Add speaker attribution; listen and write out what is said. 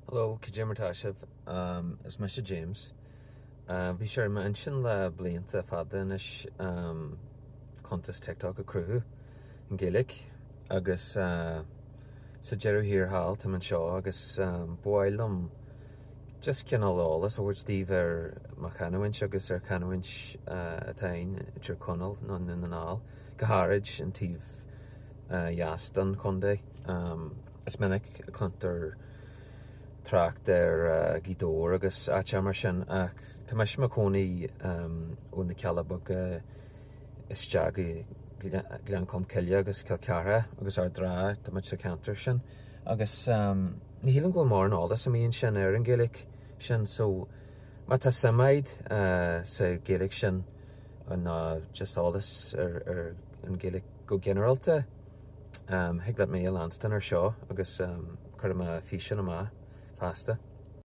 Speaker 1: Hello, cad é mar tá sibh? Is mise James. Bhí sé ar m'intinn le blianta fada anois cuntas TikTok a cruthú i nGaeilge agus sa deireadh thiar thall táim anseo agus ba mhaith liom just cineál eolas a thabhairt daoibh ar mo chanúint agus ar chanúint atá ann i dTír Chonaill nó i nDún na nGall, go háirid an taobh dheas den chontae. Is minic a cluintear trácht ar Ghaoth Dobhair agus áiteacha mar sin ach tá mise i mo chónaí ó na Cealla Beaga isteach go Gleann Cholm Cille agus Cill Chartha agus Ard an Rátha, tá muid sa cheantar sin agus ní shílim go bhfuil mórán eolas amuigh ansin ar an Ghaeilge sin so má tá suim agat sa Ghaeilge sin nó just eolas ar an Ghaeilge go ginearálta, thig leat mé a leanstan ar seo agus cuirfidh mé físeán amach feasta.